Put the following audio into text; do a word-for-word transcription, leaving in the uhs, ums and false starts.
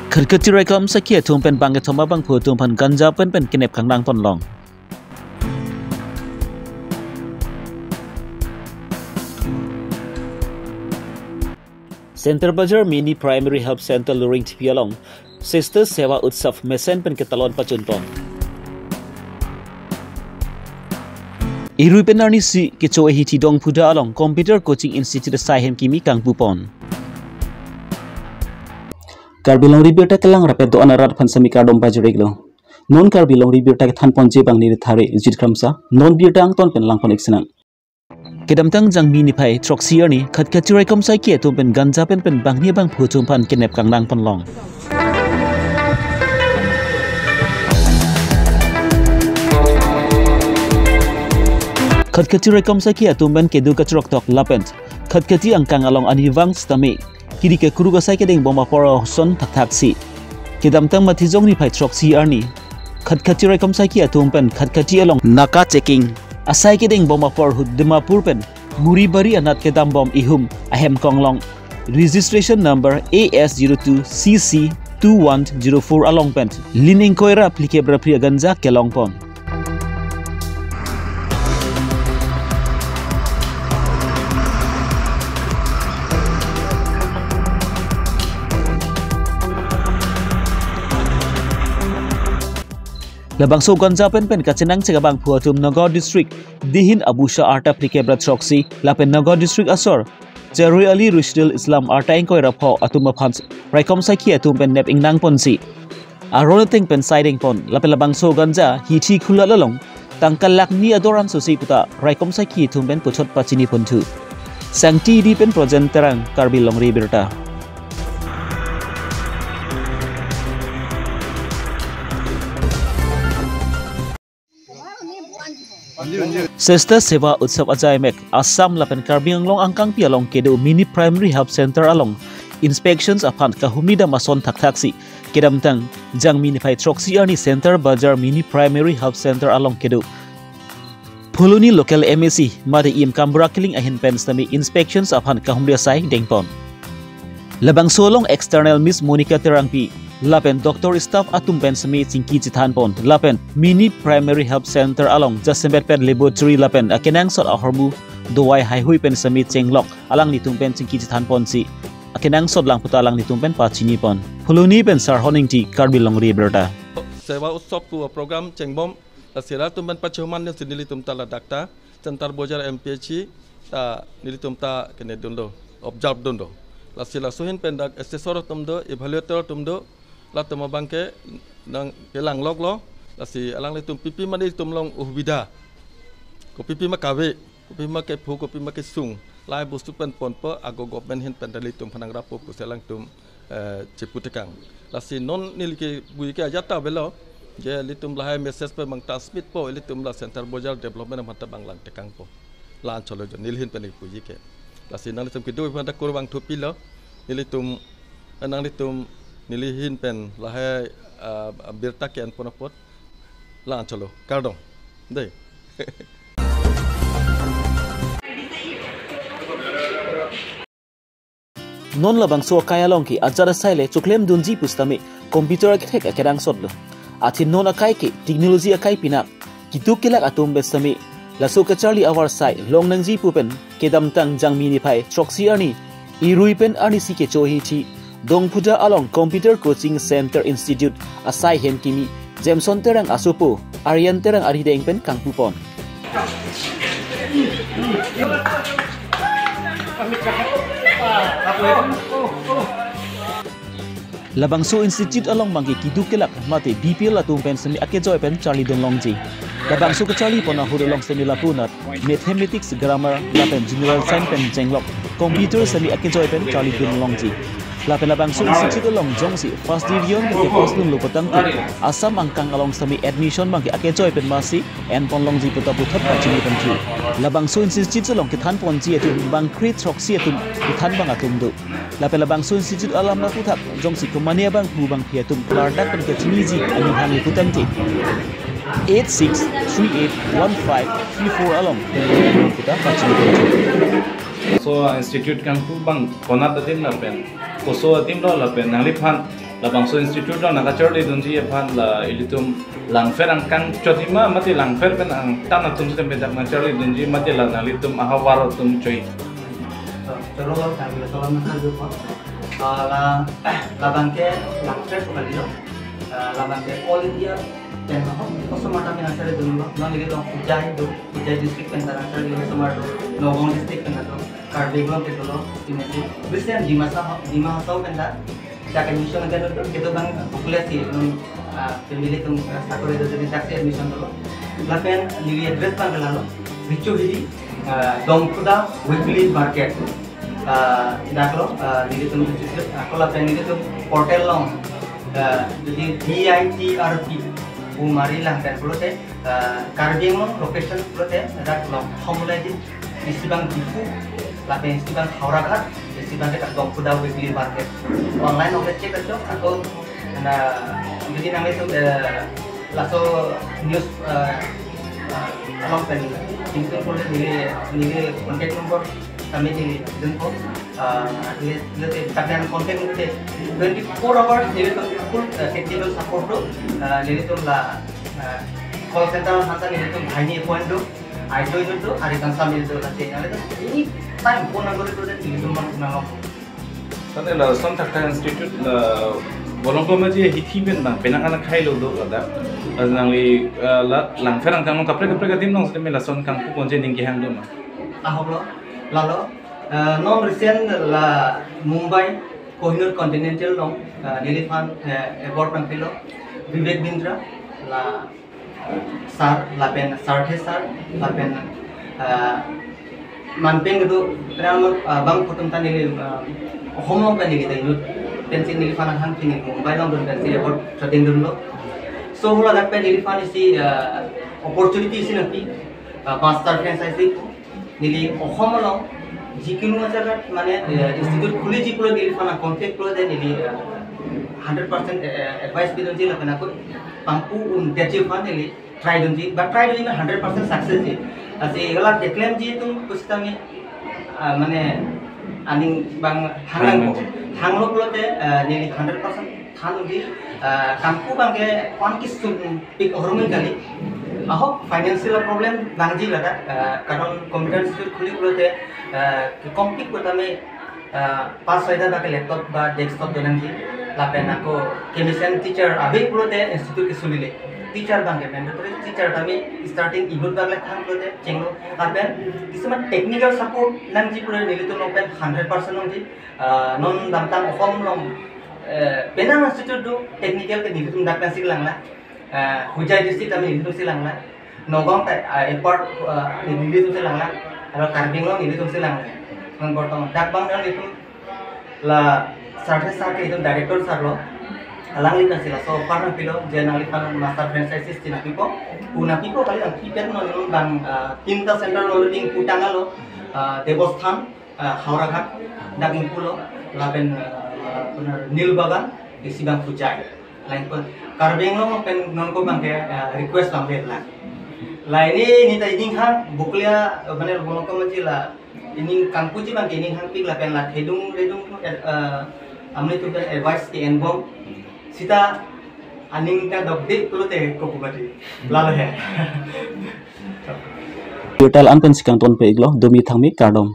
Khatkhati raikom saikhi atum pen bang kethom abangphu atum aphan ganja pen pen kenep kangnang ponlong. Center Bazar Mini Primary Health Center Luring T P along Srestha Seva Utsav mesen pen ketalon pachun pon. Irui pen arnisi kecho ahithi Dongphuda along Computer Coaching Institute asai hem kimi kangpu pon. Karbi Longri Birta kelang rapet do-an arat aphan semi kardom pajiriklo. Non Karbi Longri Birta kethan ponji abang neli Thare Jit Kramsa, non birta angton pen lang pon ik sinang. Kedamtang Jangmi niphai throksi arni Khatkhati raikom saikhi atum pen ganja pen pen bangni abangphu atum aphan kenep kangnang ponlong. Khatkhati raikom saikhi atum pen kedo kachrok tok lapen Khatkhati angkang along arnivang sitame kiri kekruk asai kedeng bom apor ason thakthaksi. Kedamtang Mathijong niphai throksi arni Khatkhati raikom saikhi atum pen Khatkhati along naka checking asai kedeng bom apor ahut Dimapur pen Muribari anat kedam bom ihum ahem konglong registration number A S zero two C C two one zero four along pen lin ingkoi ra phlikep ra phli aganja kelong pon. Labangso ganja pen pen kachenangchek abangphu atum Nagaon District dihin Abusha arta phlikep ra throksi lapen Nagaon District asor Cheroi Ali Rushdil Islam arta ingkoi ra pho atum aphan raikom saikhi atum pen nep ingnang ponsi aron ateng pen saideng pon lapen labangso ganja hithi khula along tangka lakh ni ador ansosi puta raikom saikhi atum pen puthot pachini ponthu. Sangti Idi pen Projen Terang, Karbi Longri Birta. Srestha Seva Utsav ajaimek Assam lapen Karbi Anglong angkangpi along kedo Mini Primary Health Center along inspections aphan kahumri dam ason thakthaksi kedamtang Jangmi niphai throksi arni Center Bazar Mini Primary Health Center along kedo Phuloni local M A C mate E M Kambura Killing ahin pen sitame inspections aphan kahumri asai dengpon. Labangso along external Miss Monica Terangpi lapen doctor staff atum pen sitame chingki chethan pon lapen Mini Primary Health Center along jasemet pen laboratory lapen akenangsot ahormu dawai haihui pen sitame chenglok alanglitum pen chingki chethan ponsi akenangsot lang puta alanglitum pen pachini pon. Phuloni pen Sarhon Ingti, Karbi Longri Birta. Seva Utsav pu program chengbom, lasi latum pen pachoman nesi nelitum ta ladak ta Center Bazar M P H E ta nelitum ta kene dunlo, observe dunlo. Lasi laso ahin pen dak assessor atum do, evaluator atum do, latum abangke nang kelang loklo. Lasi alanglitum pipi ma nelitum along ohubidha, kopipi ma kave, kopima kepho, kopima kesung, lahai bostu pen ponpo, ago government ahin pen ta nelitum aphan nangrapo pusi alangtum, eh, chipu tekang. Lasi non neli kebui ke ajat ta avelo, je ilitum lahai message pen mang transmit po, ilitum la Center Bazar development aphan ta bang lang tekangpo. La-an cholo jo, neli ahin pen neli puji ke. Lasi nanglitum kedo aphan ta kurvangthu pilo, nelitum, eh, nanglitum neli ahin pen lahai, ah, birta ke-en pon apot, la-an cholo, kardom. Dei. Non labangso akai along ke ajat asai le choklem dunji pusitame computer akethek akenangsot lo. Athe non akai ke technology akai pinak kituk kelak atum pen sitame laso kacharli avarsai long nangji pu pen kedamtang Jangmi niphai throksi arni irui pen arnisi kecho ahithi Dongphuda along Computer Coaching Center Institute asai hem kimi Jameson Terang asopo Aryan Terang arideng pen kangpu pon. Labangso institute along abangke kituk kelak mate B P L atum pen sitame akejoi pen charli dun longji. Labangso kacharli pon ahut along sitame lapu anat mathematics, grammar lapen general science pen chenglok computer sitame akejoi pen charli dun longji. Lapen labangso institute along jongsi first division abangke pass dunlo putangte Assam angkang along sitame admission abangke akejoi pen masi en pon longji puta puthot pachini ponthu. Labangso institute along kethan ponji atum bang kre throksi atum kethan abang atum do. Lapen labangso institute alam aphuthak jongsi komane abangphu abangphi atum klardak pen kachiniji aning hangli putangte eight six three eight one five three four along puta pachini ponthu. So institute kangpu abang konat adim lapen koso adim lo lapen nangliphan Labangso institute along nangkacharlidunji aphan la ilitum Langpher angkang chot-i ma mate Langpher pen angtan atum sitame dak nangcharlidunji mate la nanglitum ahavar atum choi? Choro, kami la salam nangkardom. Ah, la, labangke Langpher pu kalilo. Ah, labangke All India pen ho, osomar tame nangcharlidunlo. Non ilitum Hojai do, Hojai district pen ta nangcharli osomar do, Nagaon district pen ta do, Karbi Anglong pen dolo, imeji. Recent Dimasa ho, Dima Hasao pen ta dak admission agan do, kedo abang bukle si, non, ah, family atum, ah, sakori do, jadi dak si admission dolo. Lapen neli address abang ke lalo, Richo Hiri, ah, Dongkhuda Weekly Market. Ah, daklo, ah, nelitum institute, ah, ako lapen nelitum portal along, ah, jadi D I T R P, Umari Langpher pulote, ah, Karbi Anglong location pulote, dak along homlai di, isi abang Diphu, lapen isi abang Howraghat, isi abang ke Dongkhuda Weekly Market. Online along check ajo, ako na, jadi nanglitum, eh, laso news, eh, eh, along pen, tingtung pun neli, neli contact number kami di dunpo, eh, neli, neli, tapi contact number twenty-four hours nelitum full, eh, technical support do, eh, nelitum la, eh, call center hata nelitum banghini appoint do, ajo ajo do, ari kangsam do, lasi nelitum anytime phone number do, nelitum abang nang. Tangte lason thakthak institute la bolong ko maji hithi pen bang penang anak khai lo do ladak. Ladak nangli, eh, la Langpher angkang along kaprek kaprek adim along sitame lason kangpu ponji ning kehang do ma? Ahok lo, lalo, eh, non recent la Mumbai Kohinoor Continental along, eh, neliphan, eh, award nangpilo Vivek Bindra, la sir, lapen Sarthe sir, lapen, ah, manpeng kedo, penang, ah, bangphu atum ta neli, ah, home along pen neli ta inut pensi neliphan nangkangpi, neli Mumbai along dun pensi award choteng dunlo. So, hula dak pen neliphan isi, ah, opportunity isi nangpi, ah, master franchise pu. Neli Assam along jikunu ajagat mane, eh, institute khuliji pulo neliphan contact pulote neli, eh, hundred percent, eh, eh, advice pidunji lapen ako pangpu un detji aphan neli try dunji, but try dunji na hundred percent success ji. Lasi hala keklemji atum pusitame, ah, mane aning abang hanglang ko. Hanglo pulote, eh, neli hundred percent than dunji, eh, kangpu abangke on kisung pik ahormu kali. Ahok financial problem nangji ladak, eh, karon computer institute khuli pulote, eh, kekompik pulote tame, eh, pas soita ba ke laptop ba desktop do nangji. Lapen ako kemesen teacher ave pulote institute kesulile. Teacher abangke mandatory teacher tame starting inut abang le than pulote chenglo. Lapen kisama technical support nangji pulote nelitum along pen hundred percent nangji. Eh, non damtang Assam along, eh, penang institute do technical ke nelitum dak pensi langla. Eh, Hojai district tame nelitum si langla. Nagaon ta, ah, apart, ah, nelitum si langla. Aro Karbi Anglong nelitum si langla. Non bortoman dak abang nelitum la Sarthe sir ke itum director sir lo. Alangli pensi laso offer nangpilo, je nangliphan master franchises si nangpipo. Pu nangpipo kali nangpipen non bang, ah, tinta center lo ding putang alo, ah, Debosthan, ah, Howraghat, dak ingpulo, lapen, ah, punar Nil Bagan, isi abang Hojai. Lain pun Karbi Anglong pen non ko abangke, ah, request abang bela. La ini, ini ta ining hang buklia, ah, bener bongko maji la ining kangpuji abangke ining hangpik lapen la thedung redung, eh, eh, amni tu pen advice ke enbom. Sita aning ta dokde pulote ko kubati. Lalo he. Portal an pensi kangtonpe iklo, domi thangmi kardom.